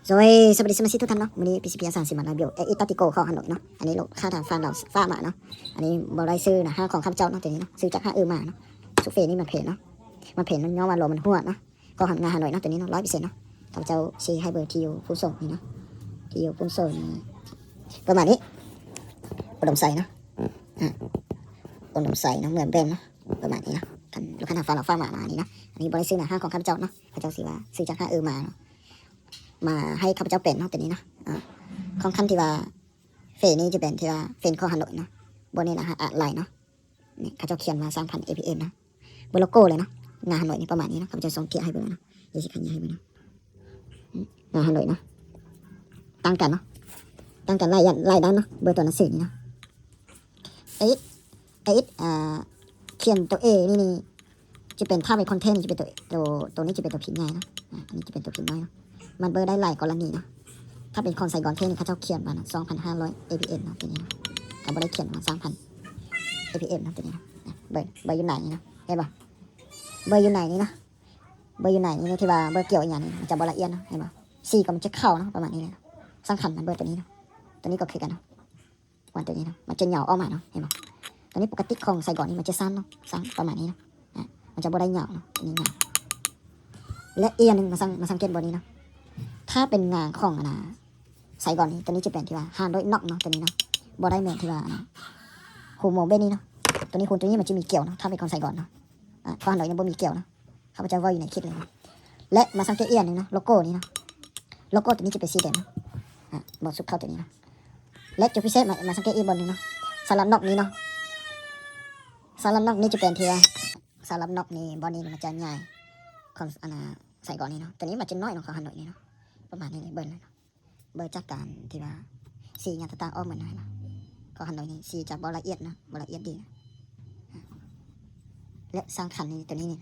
ໂດຍ ສະບາຍດີສະມາຊິກທຸກທ່ານເນາະ, ມື້ນີ້ ພີຊີພີ ອາສາ ຊິມາຣີວິວ ເອເອັດ ຕາຕິໂກ ຂອງ Android ເນາະ. ອັນນີ້ລູກຄ້າທາງຝັ່ງລາວຝາກມາເນາະ, ອັນນີ້ບໍ່ໄດ້ຊື້ນະ ຫາຂອງຂ້າພະເຈົ້າເນາະ ໂຕນີ້ເນາະ, ຊື້ຈາກຮ້ານອື່ນມາເນາະ. ຊຸເຟນີ້ມັນເພນເນາະ, ມັນເພນເນາະ ຍ້ອນວ່າໂລມັນຮົ່ວເນາະ. ກໍງານ Android ເນາະ ໂຕນີ້ເນາະ ຮ້ອຍເປີເຊັນເນາະ. ຂ້າພະເຈົ້າຊິໃຫ້ເບີທີ່ຢູ່ຜູ້ສົ່ງນີ້ເນາະ, ທີ່ຢູ່ຜູ້ສົ່ງນີ້ ປະມານນີ້ ອຸດົມໄຊເນາະ, ອາ ອຸດົມໄຊເນາະ ເມືອງແບງເນາະ ປະມານນີ້ເນາະ. ຄັນລູກຄ້າທາງຝັ່ງລາວຝາກມາ ມານີ້ເນາະ, ອັນນີ້ບໍ່ໄດ້ຊື້ນະ ຫາຂອງຂ້າພະເຈົ້າເນາະ, ເຂົາເຈົ້າຊິວ່າຊື້ຈາກຮ້ານອື່ນມາເນາະ. ມາໃຫ້ຂ້າພະເຈົ້າແປງເນາະ ໂຕນີ້ເນາະ. ອາ ຂອງຂັ້ນທີ່ວ່າເຟນນີ້ຈະເປັນທີ່ວ່າເຟນຂອງ Android ເນາະ, ບໍ່ເນັ້ນອາຫານອາໄລເນາະ. ນີ້ເຂົາເຈົ້າຂຽນວ່າສາມພັນ ເອພີເອັມ ເນາະ, ເບິ່ງໂລໂກ້ເລີຍເນາະ. ງານ Android ນີ້ປະມານນີ້ເນາະ, ຂ້າພະເຈົ້າສົ່ງເທສໃຫ້ເບິ່ງເນາະ, ດຽວຊິຂະຫຍາຍໃຫ້ເບິ່ງເນາະ. ງານ Android ເນາະ ຕ່າງກັນເນາະ, ຕ່າງກັນຫຼາຍຢ່າງ ຫຼາຍດ້ານເນາະ. ເບິ່ງຕົວໜັງສືນີ້ເນາະ, ເອເອັດ ເອເອັດ ອ່າ ຂຽນຕົວເອນີ້ ນີ້ ຈະເປັນ ຖ້າເປັນຄອນເທັນນີ້ຈະເປັນຕົວ ຕົວ ຕົວນີ້ຈະເປັນຕົວພິມໃຫຍ່ເນາະ, ອາ ອັນນີ້ຈະເປັນຕົວພິມນ້ອຍເນາະ. ມັນເບິ່ງໄດ້ຫຼາຍກໍລະນີເນາະ. ຖ້າເປັນຂອງໄຊກອນເທັນນີ້ ເຂົາເຈົ້າຂຽນວ່າສອງພັນຫ້າຮ້ອຍ ເອພີເອັມ ເນາະ ໂຕນີ້ເນາະ, ເຂົາບໍ່ໄດ້ຂຽນວ່າສາມພັນ ເອພີເອັມ ເນາະ ໂຕນີ້ເນາະ. ເບິ່ງ ເບິ່ງຢູ່ໃນນີ້ເນາະ ເຫັນບໍ່, ເບິ່ງຢູ່ໃນນີ້ເນາະ, ເບິ່ງຢູ່ໃນນີ້ທີ່ວ່າເບິ່ງກ່ຽວອີ່ຫຍັງນີ້ ມັນຈະບໍ່ລະອຽດເນາະ, ເຫັນບໍ່. ສີກໍມັນຈະຂາວເນາະ ປະມານນີ້ເນາະ. ສຳຄັນມັນເບິ່ງໂຕນີ້ເນາະ, ໂຕນີ້ກໍຄືກັນເນາະ. ວ່າໂຕນີ້ເນາະ ມັນຈະຍາວອອກມາເນາະ ເຫັນບໍ່. ໂຕນີ້ປົກກະຕິຂອງໄຊກອນນີ້ມັນຈະສັ້ນເນາະ, ສັ້ນປະມານນີ້ເນາະ, ອາ ມັນຈະບໍ່ໄດ້ຍາວເນາະ, ອັນນີ້ຍາວ. ແລະ ອີກຢ່າງໜຶ່ງ ມາສັງ ມາສັງເກດເບິ່ງນີ້ເນາະ, ຖ້າເປັນງານຂອງອັນນ່າ ໄຊກອນນີ້ ໂຕນີ້ຈະເປັນທີ່ວ່າຮານດ້ວຍນອກເນາະ, ໂຕນີ້ເນາະ ບໍ່ໄດ້ແມ່ນທີ່ວ່າອັນນ່າ ຮູໂມແບບນີ້ເນາະ. ໂຕນີ້ຮູໂຕນີ້ມັນຈະມີກ່ຽວເນາະ ຖ້າເປັນຂອງໄຊກອນເນາະ, ອາ ຂອງອັນໂດນີ້ບໍ່ມີກ່ຽວເນາະ. ຂ້າພະເຈົ້າເວົ້າຢູ່ໃນຄລິບເລີຍເນາະ. ແລະ ມາສັງເກດອີກຢ່າງໜຶ່ງເນາະ ໂລໂກ້ນີ້ເນາະ, ໂລໂກ້ໂຕນີ້ຈະເປັນສີແດງເນາະ, ອາ ບໍ່ສຸດເຂົ້າໂຕນີ້ເນາະ. ແລະ ຈຸດພິເສດ ມາ ມາສັງເກດອີກບ່ອນໜຶ່ງເນາະ, ສຳລັບນອກນີ້ເນາະ, ສຳລັບນອກນີ້ຈະເປັນທີ່ວ່າ ສຳລັບນອກນີ້ ບ່ອນນີ້ມັນຈະໃຫຍ່ຂອງອັນນ່າ ໄຊກອນນີ້ເນາະ, ໂຕນີ້ມັນຈະນ້ອຍເນາະ ຂອງຮາໂນຍນີ້ເນາະ, ປະມານນີ້ເລີຍ ເບິ່ງເລີຍເນາະ. ເບິ່ງຈາກການທີ່ວ່າສີຫຍັງຕ່າງໆອອກໝົດເນາະ, ເຫັນບໍ່. ຂອງຮາໂນຍນີ້ສີຈະບໍ່ລະອຽດເນາະ, ບໍ່ລະອຽດດີເນາະ. ອາ ແລະ ສຳຄັນນີ້ ໂຕນີ້ນີ້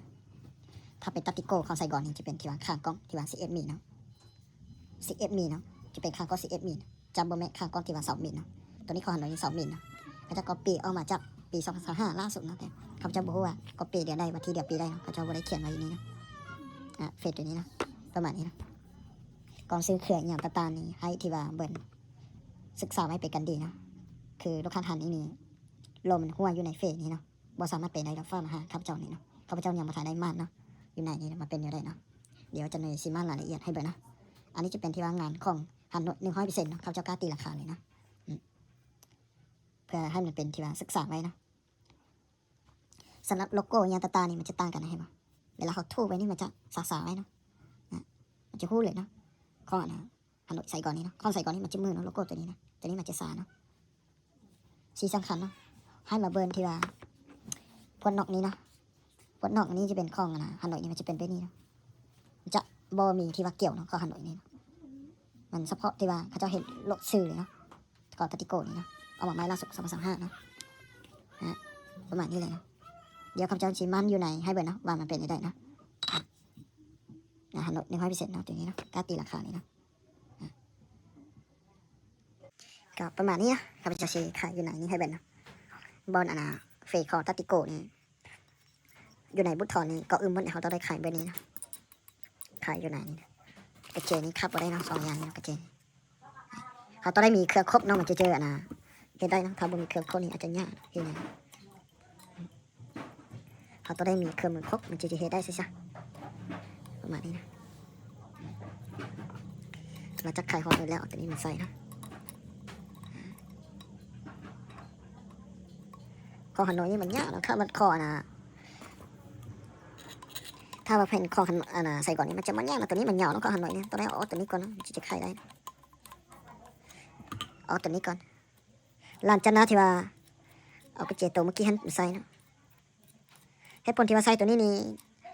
ຖ້າເປັນຕາຕິໂກຂອງໄຊກອນນີ້ ຈະເປັນທີ່ວ່າຄາງກ້ອງທີ່ວ່າສິບເອັດມິລເນາະ, ສິບເອັດມິລເນາະ, ຈະເປັນຄາງກ້ອງສິບເອັດມິລ ຈະບໍ່ແມ່ນຄາງກ້ອງທີ່ວ່າຊາວມິລເນາະ. ໂຕນີ້ຂອງຮາໂນຍນີ້ຊາວມິລເນາະ, ເຂົາເຈົ້າກັອບປີ້ອອກມາຈາກປີສອງພັນຊາວຫ້າລ່າສຸດເນາະ, ແຕ່ຂ້າພະເຈົ້າບໍ່ຮູ້ວ່າກັອບປີ້ເດືອນໃດ ວັນທີເດືອນປີໃດເນາະ, ເຂົາເຈົ້າບໍ່ໄດ້ຂຽນໄວ້ຢູ່ນີ້ເນາະ. ອາ ເຟສໂຕນີ້ເນາະ ປະມານນີ້ເນາະ. ກ່ອນຊື້ເຄື່ອງອີ່ຫຍັງຕ່າງໆນີ້ ໃຫ້ທີ່ວ່າເບິ່ງ ສຶກສາໄວ້ເປັນການດີເນາະ, ຄືລູກຄ້າທ່ານນີ້ນີ້ ໂລມັນຮົ່ວຢູ່ໃນເຟສນີ້ເນາະ, ບໍ່ສາມາດໄປໄດ້ດອກ ຝາກມາຫາຂ້າພະເຈົ້ານີ້ເນາະ, ຂ້າພະເຈົ້າຍັງບໍ່ທັນໄດ້ມ້ານເນາະ, ຢູ່ໃນນີ້ມັນເປັນແນວໃດເນາະ, ດຽວຈະໜ່ວຍຊິມ້ານລາຍລະອຽດໃຫ້ເບິ່ງເນາະ. ອາ ອັນນີ້ຈະເປັນທີ່ວ່າງານຂອງຮາໂນຍ ໜຶ່ງຮ້ອຍເປີເຊັນເນາະ, ຂ້າພະເຈົ້າກ້າຕີລາຄາເລີຍເນາະ ອືມ ເພື່ອໃຫ້ມັນເປັນທີ່ວ່າສຶກສາໄວ້ເນາະ. ສຳລັບໂລໂກ້ຫຍັງຕ່າງໆນີ້ ມັນຈະຕ່າງກັນນະ ເຫັນບໍ່? ເວລາເຮົາຖູໄປນີ້ ມັນຈະຊາໆໄວ້ເນາະ, ນະ ມັນຈະຮູ້ເລີຍເນາະ ຂອງອັນນະ ອັນໄຊກອນນີ້ເນາະ, ຂອງໄຊກອນນີ້ມັນຈະມືນເນາະ ໂລໂກ້ໂຕນີ້ນະ, ໂຕນີ້ມັນຈະຊາເນາະ. ສິ່ງສຳຄັນເນາະ ໃຫ້ມາເບິ່ງທີ່ວ່າພວກນອກນີ້ເນາະ, ພວກນອກອັນນີ້ຈະເປັນຂອງອັນນະ ຮາໂນຍນີ້ ມັນຈະເປັນແບບນີ້ເນາະ, ມັນຈະບໍ່ມີທີ່ວ່າກ່ຽວເນາະ ຂອງຮາໂນຍນີ້ເນາະ, ມັນສະເພາະທີ່ວ່າເຂົາເຈົ້າເຮັດໂລກຊື່ເລີຍເນາະ. ຂອງຕາຕິໂກນີ້ເນາະ ອອກມາໃໝ່ລ່າສຸດ ສອງພັນຊາວຫ້າເນາະ, ນະ ປະມານນີ້ເລີຍເນາະ. ດຽວຂ້າພະເຈົ້າຊິມ້ານຢູ່ໃນໃຫ້ເບິ່ງເນາະ ວ່າມັນເປັນຈັ່ງໃດເນາະ, ນະ ຮາໂນຍ ໜຶ່ງຮ້ອຍເປີເຊັນເນາະ ໂຕນີ້ເນາະ, ກ້າຕີລາຄານີ້ເນາະ. ກໍປະມານນີ້ເນາະ, ຂ້າພະເຈົ້າຊິຂາຍຢູ່ໃນນີ້ໃຫ້ເບິ່ງເນາະ, ບ່ອນອັນນະ ເຟສຂອງຕາຕິໂກນີ້ ຢູ່ໃນບຸດຖອນນີ້ ກ່ອນອື່ນໝົດເຮົາຕ້ອງໄດ້ຂາຍເບີນີ້ເນາະ, ຂາຍຢູ່ໃນນີ້ເນາະ. ກະເຈນີ້ຂາດບໍ່ໄດ້ເນາະ ສອງຢ່າງນີ້ເນາະ, ກະເຈ ເຮົາຕ້ອງໄດ້ມີເຄື່ອງຄົບເນາະ ມັນຈຶ່ງຈະ ອັນນະ ເຮັດໄດ້ເນາະ, ຖ້າບໍ່ມີເຄື່ອງຄົບນີ້ອາດຈະຍາກເນາະ ເຮັດຫຍັງ. ເຮົາຕ້ອງໄດ້ມີເຄື່ອງມືຄົບ ມັນຈຶ່ງຈະເຮັດໄດ້ ຊີ້ຊະ ປະມານນີ້ນະ. ຫຼັງຈາກຂາຍຮອດໄປແລ້ວ ເອົາຕົວນີ້ມາໃສ່ເນາະ. ຂອງຮາໂນຍນີ້ມັນຍາກເນາະ, ຖ້າມັນຂອງອັນນະ ຖ້າວ່າແຜ່ນຂອງອັນນະ ໃສ່ກ່ອນນີ້ ມັນຈະບໍ່ຍາກເນາະ, ຕົວນີ້ມັນຍາວເນາະ, ຂອງຮາໂນຍນີ້ ຕ້ອງໄດ້ເອົາຕົວນີ້ກ່ອນເນາະ ມັນຈຶ່ງຈະຂາຍໄດ້. ເອົາຕົວນີ້ກ່ອນ ຫຼັງຈາກນັ້ນທີ່ວ່າເອົາກະເຈໂຕເມື່ອກີ້ຫັ້ນມາໃສ່ເນາະ. ເຫດຜົນທີ່ວ່າໃສ່ຕົວນີ້ນີ້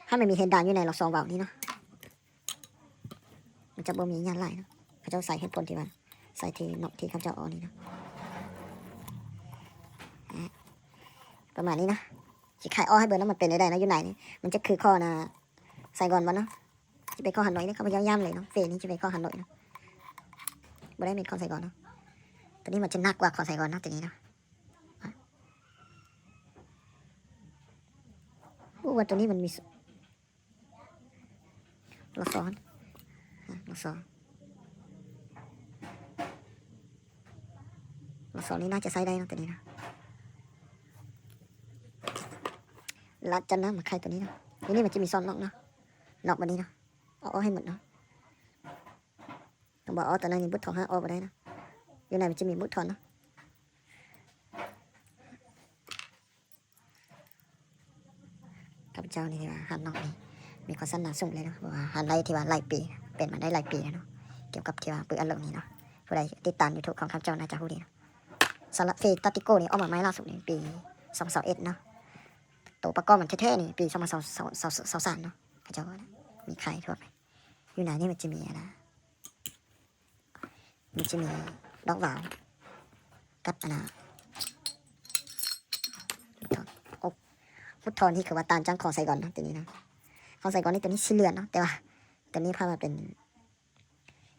ໃຫ້ມັນມີເຮດດານຢູ່ໃນລອກສອງວາວນີ້ເນາະ, ມັນຈະບໍ່ມີຫຍັງຫຼາຍເນາະ. ເຂົາເຈົ້າໃສ່ເຫດຜົນທີ່ວ່າໃສ່ທີ່ເນາະ ທີ່ເຂົາເຈົ້າເອົານີ້ເນາະ ອາ ປະມານນີ້ເນາະ. ຊິຂາຍອອກໃຫ້ເບິ່ງເນາະ ມັນເປັນແນວໃດເນາະ. ຢູ່ໃນນີ້ມັນຈະຄືຂອງອັນນະ ໄຊກອນບໍ່ເນາະ, ຈະເປັນຂອງຮາໂນຍເດ້ ຂ້າພະເຈົ້າຢ້ຳເລີຍເນາະ, ເຟສນີ້ຈະເປັນຂອງຮາໂນຍເນາະ, ບໍ່ໄດ້ແມ່ນຂອງໄຊກອນເນາະ. ຕົວນີ້ມັນຈະໜັກກວ່າຂອງໄຊກອນເນາະ ຕົວນີ້ເນາະ. ໂອ້ ວ່າຕົວນີ້ມັນມີ ລອກສອງ ອາ ລອກສອງ ລະສອນນີ້ໜ້າຈະໃຊ້ໄດ້ເນາະ ຕົວນີ້ເນາະ. ລະຈາກນັ້ນມາໄຂຕົວນີ້ເນາະ. ໃນນີ້ມັນຈະມີຊ່ອງນອກເນາະ, ນອກແບບນີ້ເນາະ, ເອົາອອກໃຫ້ໝົດເນາະ. ຄັນບໍ່ເອົາຕົວນັ້ນນີ້ ບຸດຖອນຫາອອກບໍ່ໄດ້ເນາະ. ຢູ່ໃນມັນຈະມີບຸດຖອນເນາະ. ຂ້າພະເຈົ້ານີ້ທີ່ວ່າຮ້ານນອກນີ້ມີຄວາມຊຳນານສູງເລີຍເນາະ, ເພາະວ່າຮ້ານໄດ້ທີ່ວ່າຫຼາຍປີ, ເປັນມາໄດ້ຫຼາຍປີແລ້ວເນາະ, ກ່ຽວກັບທີ່ວ່າປືອາໂລນີ້ເນາະ. ຜູ້ໃດຕິດຕາມ YouTube ຂອງຂ້າພະເຈົ້າໜ້າຈະຮູ້ດີເນາະ. ສຳລັບເຟຕາຕິໂກນີ້ອອກມາໃໝ່ລ່າສຸດໃນປີສອງພັນຊາວເອັດເນາະ, ໂຕປະກອບມັນແທ້ໆນີ້ປີສອງພັນຊາວສາມເນາະ. ເຂົາເຈົ້າມີຂາຍທົ່ວໄປ. ຢູ່ໃນນີ້ມັນຈະມີອັນນະ ມັນຈະມີດອກຫວາວກັບອັນນະ ໂອ້ ບຸດຖອນນີ້ຄືວ່າຕ່າງຈາກຂອງໄຊກອນເນາະ ຕົວນີ້ເນາະ. ຂອງໄຊກອນນີ້ຕົວນີ້ສີເຫຼືອງເນາະ, ແຕ່ວ່າຕົວນີ້ເພາະວ່າເປັນ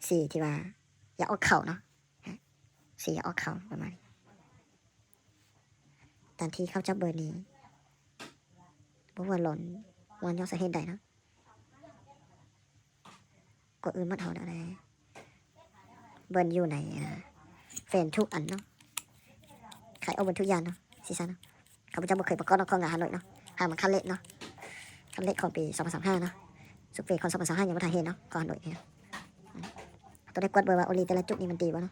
ສີທີ່ວ່າຢາກອອກຂາວເນາະ, ສີຢາກອອກຂາວປະມານນີ້. ຕາມທີ່ເຂົາເຈົ້າເບີນນີ້ ບໍ່ຮູ້ວ່າຫຼອນ ຍ້ອນສາເຫດໃດເນາະ. ກ່ອນອື່ນໝົດເຮົາໄດ້ເບິ່ງຢູ່ໃນ ອ່າ ເຟນທຸກອັນເນາະ, ຂາຍອອກເບິດທຸກຢ່າງເນາະ ຊີຊັ້ນເນາະ. ຂ້າພະເຈົ້າບໍ່ເຄີຍປະກອບນອກຂອງງານຮາໂນ້ຍເນາະ, ຫາກມັນຄັດເລດເນາະ, ຄັດເລດຂອງປີສອງພັນຊາວຫ້າເນາະ, ຊຸບເຟຂອງສອງພັນຊາວຫ້າຍັງບໍ່ທັນເຫັນເນາະ ຂອງຮາໂນ້ຍເນາະ. ຕ້ອງໄດ້ກວດເບິ່ງວ່າໂອລີແຕ່ລະຈຸດນີ້ມັນດີບໍ່ເນາະ,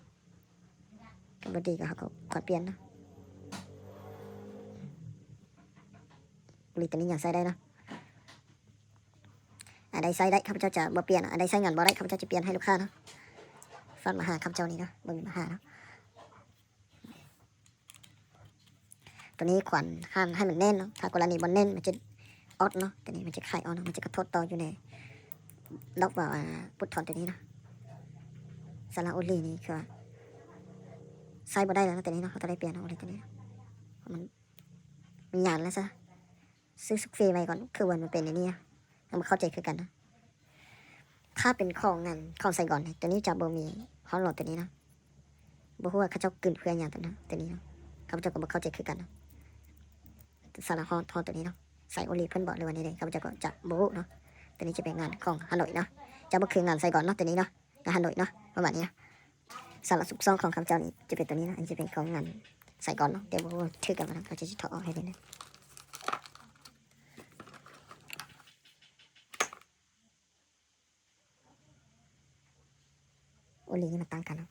ຄັນບໍ່ດີກໍເຮົາກໍຄວນປ່ຽນເນາະ. ໂອລີຕົວນີ້ຍັງໃຊ້ໄດ້ເນາະ. ອັນໃດໃຊ້ໄດ້ ຂ້າພະເຈົ້າຈະບໍ່ປ່ຽນ, ອັນໃດໃຊ້ງານບໍ່ໄດ້ ຂ້າພະເຈົ້າຈະປ່ຽນໃຫ້ລູກຄ້າເນາະ. ຝາກມາຫາຂ້າພະເຈົ້ານີ້ເນາະ, ເບິ່ງມາຫາເນາະ. ຕົວນີ້ຂວັນຫັ້ນໃຫ້ມັນແໜ້ນເນາະ, ຖ້າກໍລະນີບໍ່ແໜ້ນມັນຈະອອດເນາະ, ຕົວນີ້ມັນຈະຂາຍອອດເນາະ, ມັນຈະກະທົບຕໍ່ຢູ່ໃນດອກວ່າ ອ່າ ປຸດຖອນຕົວນີ້ເນາະ. ສຳລັບໂອລີນີ້ຄືວ່າໃຊ້ບໍ່ໄດ້ແລ້ວເນາະ, ຕົວນີ້ເນາະ ເຮົາຕ້ອງໄດ້ປ່ຽນເນາະ ໂອລີຕົວນີ້ເນາະ, ມັນ ມັນຍານແລ້ວຊະ. ຊື້ຊຸກເຟໄວ້ກ່ອນ ຄືວ່າມັນເປັນແນວນີ້ນະ, ຍັງບໍ່ເຂົ້າໃຈຄືກັນນະ. ຖ້າເປັນຂອງງານຂອງໄຊກອນນີ້ ຕົວນີ້ຈະບໍ່ມີຮອດຫຼອດຕົວນີ້ນະ, ບໍ່ຮູ້ວ່າເຂົາເຈົ້າກືນເພື່ອຫຍັງຕົວນີ້ນະ, ຕົວນີ້ນະ ຂ້າພະເຈົ້າກໍບໍ່ເຂົ້າໃຈຄືກັນນະ. ສາລະຮອດ ຮອດຕົວນີ້ເນາະ, ໃສ່ໂອລີເພິ່ນບໍ ຫຼືວ່າແນວໃດ ຂ້າພະເຈົ້າກໍຈະບໍ່ຮູ້ເນາະ. ຕົວນີ້ຈະເປັນງານຂອງຮາໂນ້ຍເນາະ, ຈະບໍ່ຄືງານໄຊກອນເນາະ ຕົວນີ້ເນາະ, ງານຮາໂນ້ຍເນາະ ປະມານນີ້ນະ. ສຳລັບຊຸກຊ່ອງຂອງຂ້າພະເຈົ້ານີ້ຈະເປັນຕົວນີ້ນະ, ອັນນີ້ຈະເປັນຂອງງານໄຊກອນເນາະ, ແຕ່ບໍ່ຮູ້ວ່າຖືກກັນບໍ່ນະ, ເຂົາຈະຖອດອອກໃຫ້ເບິ່ງນະ. ໂອລີນີ້ມັນຕ່າງກັນເນາະ,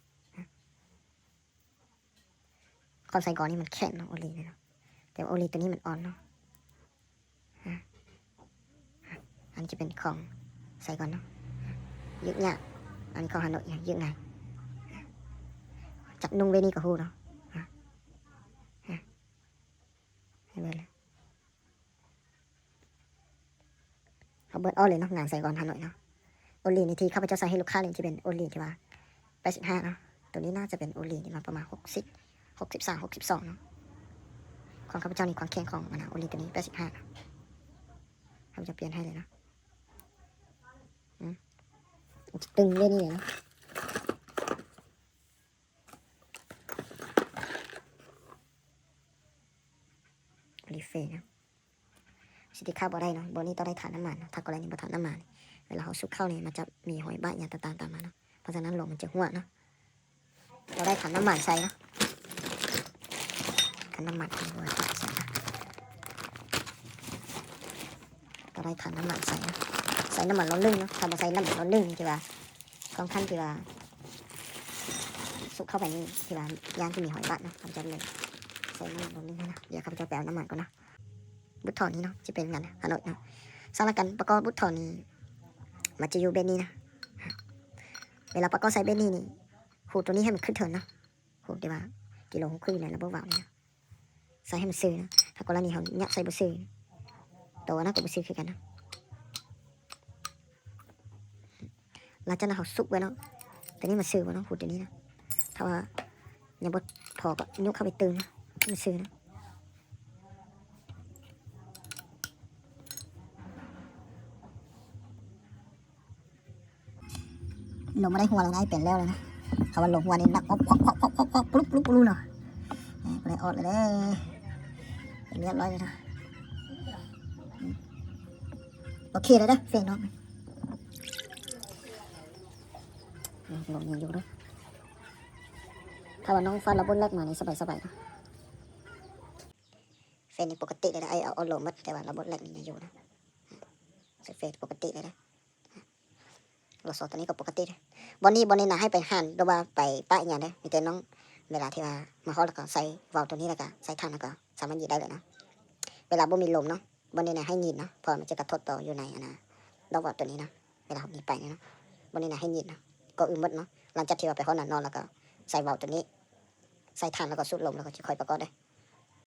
ຂອງໄຊກອນນີ້ມັນແຂງເນາະ ໂອລີນີ້ເນາະ, ແຕ່ວ່າໂອລີຕົວນີ້ມັນອ່ອນເນາະ. ອາ ອັນນີ້ຈະເປັນຂອງໄຊກອນເນາະ, ຍືດຍາກ, ອັນນີ້ຂອງຮາໂນ້ຍ ຍືດງ່າຍ. ຈັກນຸ່ງເວນີ້ກໍຮູ້ເນາະ, ອາ ອາ ໃຫ້ເບິ່ງເລີຍ. ເຮົາເບິ່ງອອກເລີຍເນາະ, ງານໄຊກອນຮາໂນ້ຍເນາະ. ໂອລີນີ້ທີ່ຂ້າພະເຈົ້າໃສ່ໃຫ້ລູກຄ້ານີ້ຈະເປັນໂອລີທີ່ວ່າແປດສິບຫ້າເນາະ, ຕົວນີ້ໜ້າຈະເປັນໂອລີທີ່ວ່າປະມານຫົກສິບ ຫົກສິບສາມ ຫົກສິບສອງເນາະ. ຂອງຂ້າພະເຈົ້ານີ້ຄວາມແຂງຂອງມັນນະ ໂອລີຕົວນີ້ແປດສິບຫ້າເນາະ, ຂ້າພະເຈົ້າປ່ຽນໃຫ້ເລີຍເນາະ. ອືມ ຕຶງເລີຍນີ້ເນາະ, ໂອລີເຟເນາະ. ຊິຕິດຂາດບໍ່ໄດ້ເນາະ, ໂບນີ້ຕ້ອງໄດ້ທານ້ຳມັນເນາະ, ຖ້າກໍລະນີບໍ່ທານ້ຳມັນ ເວລາເຮົາສຸກເຂົ້ານີ້ ມັນຈະມີຮອຍບາດຫຍັງຕ່າງໆຕາມມາເນາະ, ເພາະສະນັ້ນໂລມັນຈະຮົ່ວເນາະ. ຕ້ອງໄດ້ທານ້ຳມັນໃສ່ເນາະ, ທານ້ຳມັນໃສ່ ຕ້ອງໄດ້ທານ້ຳມັນໃສ່ເນາະ, ໃສ່ນ້ຳມັນໂລໜຶ່ງເນາະ, ຖ້າບໍ່ໃສ່ນ້ຳມັນໂລໜຶ່ງທີ່ວ່າ ຂອງຂັ້ນທີ່ວ່າສຸກເຂົ້າໄປນີ້ ທີ່ວ່າຢ້ານທີ່ມີຮອຍບາດເນາະ, ຂ້າພະເຈົ້າເລີຍໃສ່ນ້ຳມັນລົງນີ້ນະ. ດຽວຂ້າພະເຈົ້າໄປເອົານ້ຳມັນກ່ອນເນາະ. ບຸດຖອນນີ້ເນາະ ຈະເປັນງານຮາໂນ້ຍເນາະ. ສຳລັບການປະກອບບຸດຖອນນີ້ ມັນຈະຢູ່ແບບນີ້ນະ, ເວລາປະກອບໃສ່ແບບນີ້ນີ້ ຮູດຕົວນີ້ໃຫ້ມັນຂຶ້ນເທິງເນາະ, ຮູດທີ່ວ່າກິໂລຫົກຄືນໃນລະບົບວາວນີ້ນະ. ໃສ່ໃຫ້ມັນຊື່ນະ, ຖ້າກໍລະນີເຮົາຍັດໃສ່ບໍ່ຊື່ ໂຕອັນນັ້ນກໍບໍ່ຊື່ຄືກັນນະ. ຫຼັງຈາກນັ້ນເຮົາສຸກໄວ້ເນາະ, ຕົວນີ້ມັນຊື່ບໍ່ເນາະ, ຮູດຕົວນີ້ນະ, ຖ້າວ່າຍັງບໍ່ພໍກໍຍົກເຂົ້າໄປຕື່ມນະ, ໃຫ້ມັນຊື່ນະ. ລົງມາໄດ້ຫົວແລ້ວນະ, ເປັນແລ້ວແລ້ວນະ. ຄຳວ່າລົງຫົວນີ້ໜັກ ອອກ ອອກ ອອກ ອອກ ອອກ ປຸລຸບ ປຸລຸບ ປຸລຸບເນາະ. ເອີ ບໍ່ໄດ້ອອກແລ້ວເດ້, ເປັນຮຽບຮ້ອຍແລ້ວນະ. ໂອເຄແລ້ວເດີ ເຟນເນາະ, ລົງຍັງຢູ່ເດີ. ຖ້າວ່ານ້ອງຟ້າລະບົດແລັກມານີ້ສະບາຍໆ ເນາະ. ເຟສນີ້ປົກກະຕິເລີຍນະ ອ້າຍເອົາ ເອົາລົງໝົດ ແຕ່ວ່າລະບົດແລັກນີ້ຍັງຢູ່ນະ. ໃຊ້ເຟສປົກກະຕິເລີຍນະ. ໂລໂຊໂຕນີ້ກໍປົກກະຕິເດ້. ບ່ອນນີ້ ບ່ອນນີ້ນະ ໃຫ້ໄປຫັນ ຫຼືວ່າໄປປະອີ່ຫຍັງເດ້. ມີແຕ່ນ້ອງ ເວລາທີ່ວ່າມາຮອດແລ້ວກໍໃສ່ເວົ້າໂຕນີ້ ແລ້ວກໍໃສ່ຖານ ແລ້ວກໍສາມາດຍືດໄດ້ເລີຍນະ. ເວລາບໍ່ມີລົມເນາະ ບ່ອນນີ້ນະໃຫ້ຍືດເນາະ ເພາະວ່າມັນຈະກະທົບຕໍ່ຢູ່ໃນອັນນະ ດອກເວົ້າໂຕນີ້ເນາະ. ເວລາເຮົາຍືດໄປນີ້ເນາະ ບ່ອນນີ້ນະໃຫ້ຍືດເນາະ ກໍອຶມໝົດເນາະ. ຫຼັງຈາກທີ່ວ່າໄປຮອດໜ້ານອນແລ້ວກໍໃສ່ເວົ້າໂຕນີ້ ໃສ່ຖານ ແລ້ວກໍສູດລົມ ແລ້ວກໍຈະຄ່ອຍປະກອບເດີ້.